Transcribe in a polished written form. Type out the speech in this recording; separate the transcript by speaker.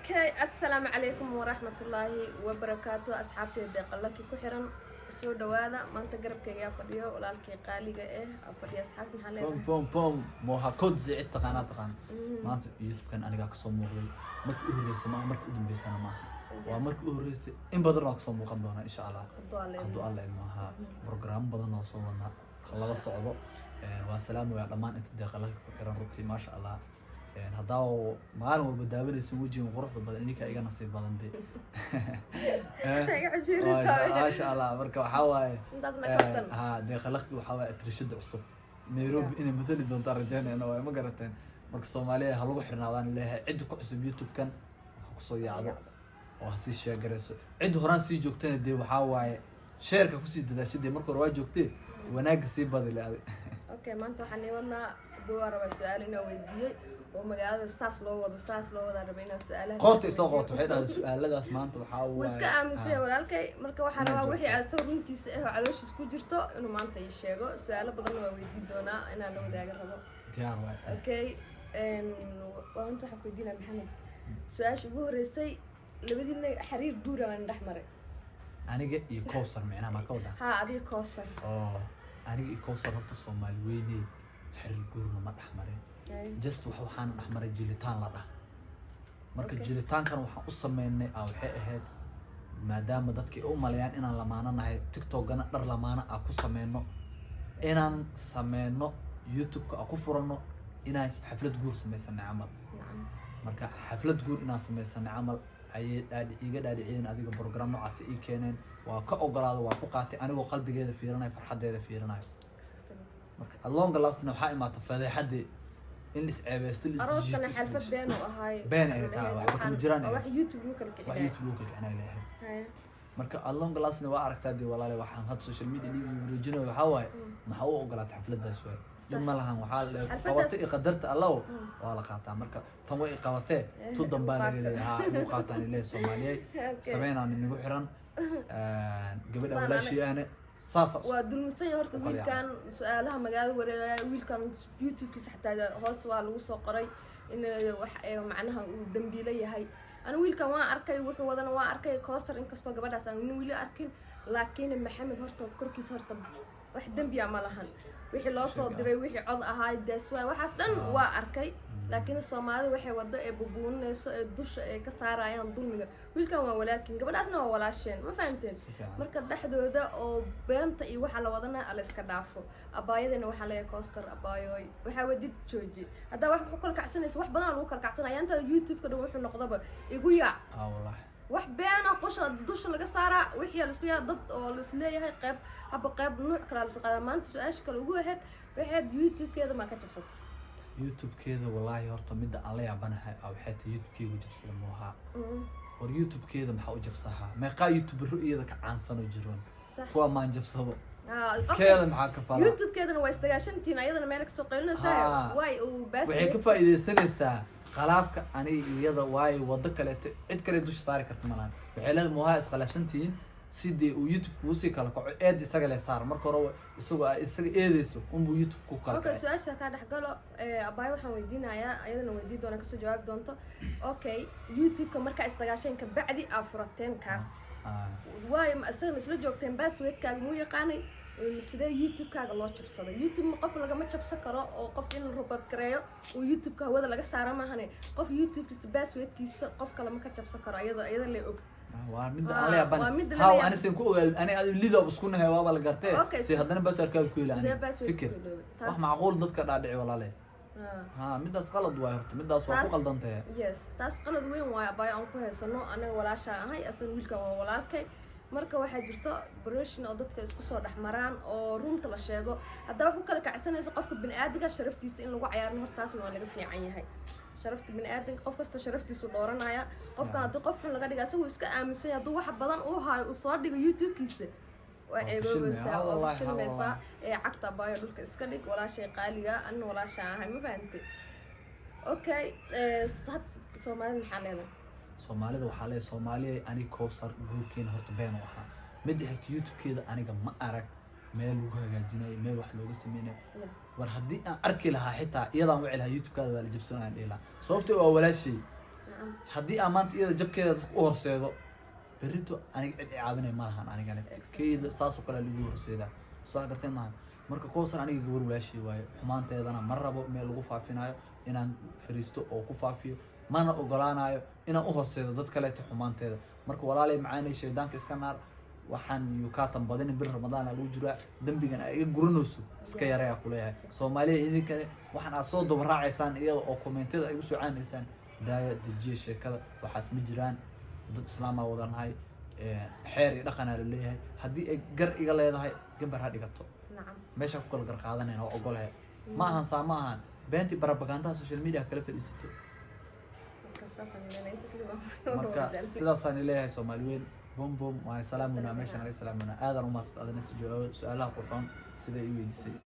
Speaker 1: Okay, assalaamu calaykum waraxmatullaahi wabarakaatu. Asxaabteyda Deeqalaki ku xiran, soo dhawaada. Maanta garabkayga yaa fadhiyo? Walaalkay qaaliga ah aa fadhiya. Asxaabta, maxaa
Speaker 2: Pom
Speaker 1: leedahay?
Speaker 2: Pom pom moha kodzi, cid taqaanaa taqaan. Maanta YouTube-kan anigaa kasoo muuqday. Markii u horreysay maaha, markii u dambeysana maaha, waa markii u horreysay. In badan waa kasoo muuqan doonaa, insha Allah.
Speaker 1: Hadduu Alle idmo.
Speaker 2: Hadduu Alla idmo. Haa, programmo badan oo soo wadnaa, ha lala socdo. Waa salaamaya dhammaan inta Deeqalaka ku xiran. Runtii, maasha Allah. Haddaa maalin walba daawanaysan wejigan quruxda badan, idinkaa iga nasiib badan de.
Speaker 1: Iga xushiirintaa.
Speaker 2: Maasha Allah. Marka waxaa waaye
Speaker 1: intaasna kaftan.
Speaker 2: Ha, Deeqalaki waxaa waaye atrishada cusub Nairobi inay mathali doontaan rajaynayna waay, ma garateen? Marka Soomaaliya ha lagu xirnaadaan leeyahay. Cidda ku cusub YouTube-kan ha kusoo yaacdo oo ha sii share-gareyso. Cidda horaan sii joogtana dee waxaa waaye share-ka kusii dadaashadee. Marka hore waa joogtee, wanaagga sii badi le adi.
Speaker 1: Okay, maanta waxaan ii wadnaa dhowaa rabaa su-aal inaa weydiiyey oo magaalada saas loo wado, saas loo wadaa, raba inaa su-aalaha
Speaker 2: Qoorta isoo qoorta waxay dhahday su-aaladaas maanta waxaa
Speaker 1: wuu iska
Speaker 2: waaye
Speaker 1: aaminsan yahay walaalkay. Marka waxaa
Speaker 2: Inaad
Speaker 1: rabaa wixii
Speaker 2: joogto.
Speaker 1: asaga runtiisa ah oo calooshiis ku jirto inuu maanta ii sheego. Su-aalo badanna waa weydiin doonaa, inaan la wadaaga rabo.
Speaker 2: Diyaar waay.
Speaker 1: Okay, waa inta waxaan ku weydiinaa Maxamed su-aasha ugu horreysay. Labadiina xiriir guura waan dhex maray?
Speaker 2: Aniga iyo Kowsar micnaha maa ka wadaa?
Speaker 1: Haa, adiga Kowsar.
Speaker 2: Oo aniga iyo Kowsar horta, Soomaali weyney, xiriir guurna ma dhex marin. Just waxaan dhex maray jilitaan la dhah. Marka jilitaankan waxaan u sameynay ah waxay ahayd maadaama dadka ay u maleeyaan inaan lamaano nahay, TikTokana dhar lamaano ah ku sameyno, inaan sameyno YouTube-ka aan ku furano, inaan xaflad guur sameysanay camal. Marka xaflad guur inaan sameysanay camal ayay iiga dhaadhiciyeen. Adiga program noocaas ii keeneen, waa ka ogolaada, waa ku qaatay, anigoo qalbigeeda fiirinayo, farxadeeda fiirinayo. Marka along the lastna waxaa imaata fadeexadii in la isceebeysto, la
Speaker 1: Arooskana
Speaker 2: isjiito.
Speaker 1: xalfad been uu ahaay.
Speaker 2: Been ay tahay, waxba kama jiraan.
Speaker 1: Oo wax YouTube lagu kala
Speaker 2: wax
Speaker 1: kicinayo.
Speaker 2: YouTube lagu kala kicinay leeyahay. Marka along the lastna waa aragtaa dee walaale, waxaan hadda social media dhiigi wareejinayo waxaa waaye, maxaa u ogolaatay xafladaas? Waaye, dhib ma lahan. Waxaa la qabatay iyo qadarta Allow waa la qaataa. Marka tan way i qabatee, tu dambaa laga leeyahay. Haa, igu qaataan ilaahay. Soomaaliyey, sameynaan inagu xiran gabadha
Speaker 1: Saan
Speaker 2: walaashii ahne saasa.
Speaker 1: Waa dulmisan yahay horta
Speaker 2: U kala.
Speaker 1: Wiilkan su-aalaha magaalada wareegaya, wiilkan YouTube-kiisa xataa hoos waa lagu soo qoray in wax macnaha uu dambiilo yahay. Anigu wiilkan waan arkay, wuxuu wadana waan arkay. Kowsar, inkastoo gabadhaas aan weli arkin, laakiin Maxamed horta korkiisa horta wax dembiya ma lahan. Wixii loo soo
Speaker 2: Sheeg, ah.
Speaker 1: diray, wixii cod ahaa, that's why waxaas dhan waa arkay. Laakiin Soomaalida waxay wado ee bubuuninayso ee dusha ay ka saarayaan dulmiga, wiilkan waa walaalkiin, gabadhaasna waa walaasheen, ma fahamteen?
Speaker 2: Si fiican.
Speaker 1: Marka dhexdooda oo beenta iyo waxa la wadana ala iska dhaafo. Abaayadana waxaa leeyahay, Kowsar abaayooy, waxaa wadid jooji. Haddaa wax ku kala kacsanaysa, wax badan lagu kala kacsanaya inta YouTube-ka dhan wuxuu noqdaba igu yaac.
Speaker 2: Ah, wallahi.
Speaker 1: Wax beena qosha dusha laga saaraa, wixii laisku yaa dad oo laisleeyahay qayb haba qayb nuuc kalaa laisku qaadaa. Maanta su-aasha kale ugu ahayd waxay ahayd, YouTube-keeda maa ka jabsatay?
Speaker 2: YouTube-keeda, wallaahi, horta midda aan la yaabanahay ah waxay tahay YouTube-keegu jabsada moohaa. War YouTube-keeda maxaa u jabsahaa? Meeqaa YouTubero iyada ka caansanoo jiroon? Kuwa maan jabsado.
Speaker 1: Ah, okay.
Speaker 2: Keeda maxaa ka falaa?
Speaker 1: YouTube-keedana waa isdagaashantiin, ayadana meel kasoo qaylinaysaa. Waay uu baas
Speaker 2: Waxay ka faa'iidaysanaysaa khalaafka aniga iyada, waayo wado kaleeto cid kale dusha saari karta malahan. Waxay leedahay moohaa iskhilaafsantihiin, si dee uu YouTube kuusii kala kaco, eed isaga le saar. Marka hore isagoo aa isaga eedeyso unbuu YouTube ku kala
Speaker 1: Okay.
Speaker 2: kacay.
Speaker 1: Su-aasha kaa dhex galo. Abaayo waxaan weydiinayaa, ayadana weydiin doona, kasoo jawaabi doonto. Okay, YouTube-ka markaa isdagaasheen kabacdi aa furateen kaas, waayo ma isagana isla joogteen? Passwordkaaga muu yaqaanay? Sidee YouTube-kaaga loo jabsaday? YouTube ma qof lagama jabsan karo oo qof in report gareeyo oo YouTube-ka hawada laga saara maahane, qof YouTube-kiisa passwordkiisa qof kale ma ka jabsan karo. Ayada le og.
Speaker 2: Waa midda
Speaker 1: Ah,
Speaker 2: aan la yaabana.
Speaker 1: waa midda lala
Speaker 2: Haw anisan ku ogaad ani adi lidob isku nahay, waaba la gartee.
Speaker 1: Okay,
Speaker 2: si haddana passwordkaaga ku heli
Speaker 1: sidee
Speaker 2: ani
Speaker 1: password
Speaker 2: fikir
Speaker 1: ku iloobi?
Speaker 2: wax
Speaker 1: Taas
Speaker 2: macquul dadka dhaadhici walaale.
Speaker 1: Ah.
Speaker 2: Ha, midaas qalad waay horta, midaas waa ku qaldantahe.
Speaker 1: Yes, taas qalad weyn waayo abaayo aan ku haysano. Anaga walaashaan ahay, asaga wiilkan waa walaalkay. Marka waxaa jirto operation oo dadka isku soo dhex maraan oo runta la sheego. Haddaa wax ku kala kacsanayso qofka biniaadamka sharaftiisa in lagu cayaarin, hortaasna waa laga fiican yahay. Sharafta biniaadanka, qof kasta sharaftiisu dhooranaya. Qofkan haddii qof xun laga dhiga, asaguu iska aaminsan yahay, hadduu wax badan uu haayo uu soo dhigo YouTube-kiisa, waa
Speaker 2: Waa
Speaker 1: ceeboobaysaa.
Speaker 2: fashilmaya.
Speaker 1: Waa
Speaker 2: Wallahi, ha,
Speaker 1: fashilmaysaa.
Speaker 2: wallahi.
Speaker 1: Ee cagta abaayo dhulka iska dhig, walaashay qaaliga, anina walaashaan ahay, ma fahantay? Okay, had Soomaalida maxaa leedahay?
Speaker 2: Soomaalida waxaa leeyahay, Soomaaliya, aniga Kowsar guurkeena horta been u ahaa. Midda xigta, YouTube-keeda aniga ma arag meel lagu hagaajinayo, meel wax looga sameynayo. War haddii aan arki lahaa xitaa iyadaan wici lahaa, "YouTube-kaada waa la jabsanayaan," dhihi lahaa, sababtoo waa walaashay. Haddii aan maanta iyada jabkeeda dadka u horseedo, berrito aniga cid i caawinay ma lahan. Anigana keyda saasoo kale lagu horseedaa, soo garteen maahan? Marka Kowsar aniga gabar walaashii waaye, xumaanteedana ma rabo meel lagu faafinayo inaan fariisto oo ku faafiyo, mana ogolaanayo inaan u horseedo dad kaleeto xumaanteeda. Marka walaalay macaanay, shaydaanka iska naar, waxaan yukaatan badinin. Bil Ramadaana lagu jiraa, dembigan ay iga guranayso iska yareeyaa kuleeyahay. Soomaaliya idinkane waxaan aad soo daba raacaysaan iyada oo comment-yada ay igu soo caanaysaan, daaya, dejiya sheekada. Waxaas ma jiraan. Dad islaamaa wadanahay, xeer iyo dhaqanaa la leeyahay. Haddii ay gar iga leedahay, gambar ha dhigato. Meeshaa ku kala gar qaadanayna waa ogolahay. Ma ahan saa, ma ahan beentii barabagandaha social media kala fadhiisato.
Speaker 1: Marka saasaan leeyahay, intaas lima.
Speaker 2: Marka sidaasaan leeyahay, Soomaali weyn, bom bom, waan salaamuna, meesha naga salaamuna. Aadan u mahadsad adana si jawaabo su-aalaha qurxoon sida i weydiisay.